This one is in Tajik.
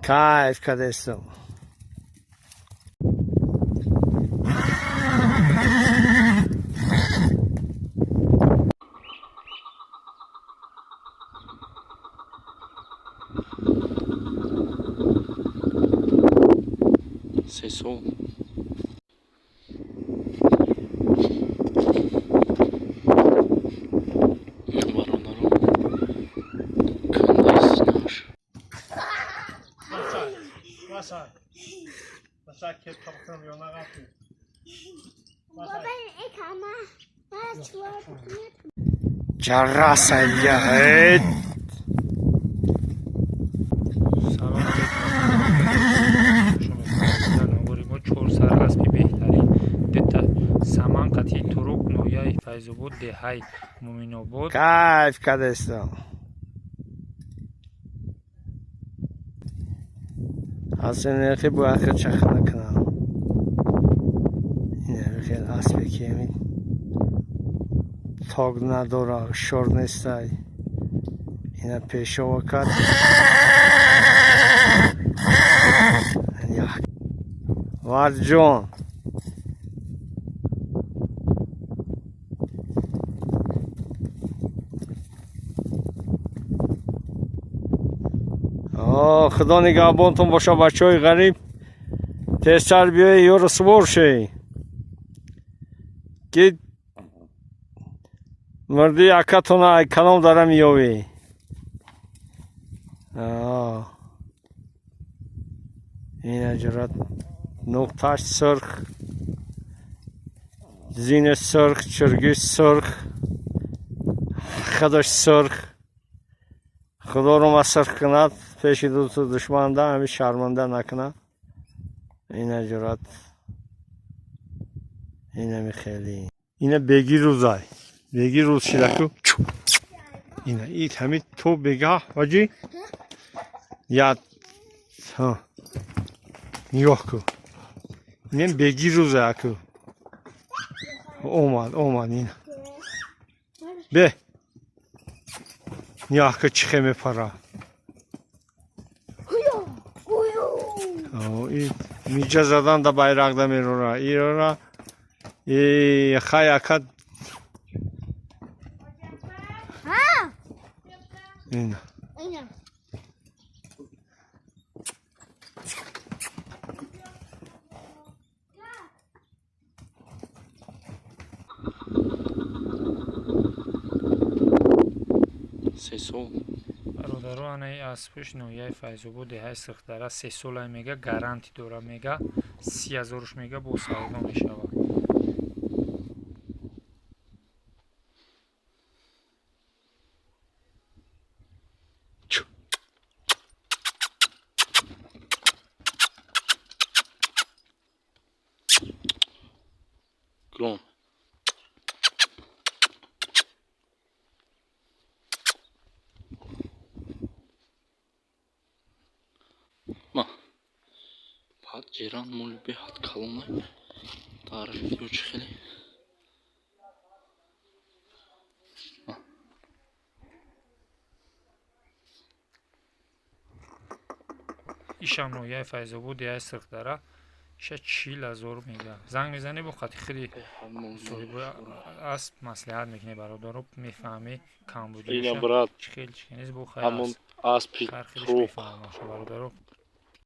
Кайф кардестам. 3 сол. Бародаро, кандаснаш. Masai. Masai kep kapatın yoluna kalkıyor. Baba, ik ama. Jarrasa ya. Evet. Салом алейкум, навори мо чор сар аспи беҳтарин, дета саман қатъи турук, ноҳияи Файзобод, деҳаи Муъминобод. Кайф кардестам. Аз нерхи бо ахир чаха накунам. Ин хел аспе ки ҳамин тог надора, шор нестай. Ина пешова кард. Як. Варҷон. Худо нигаҳбонтон боша, бачаҳои ғариб. Тезтар биёи, ёро сувор шей. Ки мурди акатона ай каном дара меёвӣ. Ина ҷурат нуқташ сурх, зини сурх, чургиш сурх, худаш сурх. Худоро масрх кунад, пеши дӯсту душманда ҳамин шарманда накунад. Ина ҷурат. Инами хеле. Ина беги рӯзай. Беги рӯз шидаку. Ина ит ҳамин то бега ҳоҷӣ. Я ҳа. Нигоҳ ку. Ин беги рӯзай аку. Омад, омад ина. Бе. Нигоҳ ку, чӣ хе мепара. Миҷа задан да байрақда мерора. Ирора. И хай ака. Ина. 3 сол. Бародаро, анаи аспш ноҳияи Файзобод, деҳаи Сирхдара, 3 солай мега, гарантӣ дора мега, 30 ҳазоруш мега, бо савдо мешавад. Гром. Ма. Баъд ҷеран моли беҳад калона. Дар видео чӣ хеле. Ма. Ишам ноҳияи Файзобод, деҳаи Сирхдара, иша 40 ҳазор мега. Занг мезанӣ, бо қати хиди Беҳад мол. Соҳиби асп маслиҳат мекунӣ, бародаро, мефаҳмӣ Ина, камбудиша брат, чӣ хел, чӣ хел нест, бо хайр ҳамон аст. аспи Фарқи турук. мефаҳмаша, бародаро.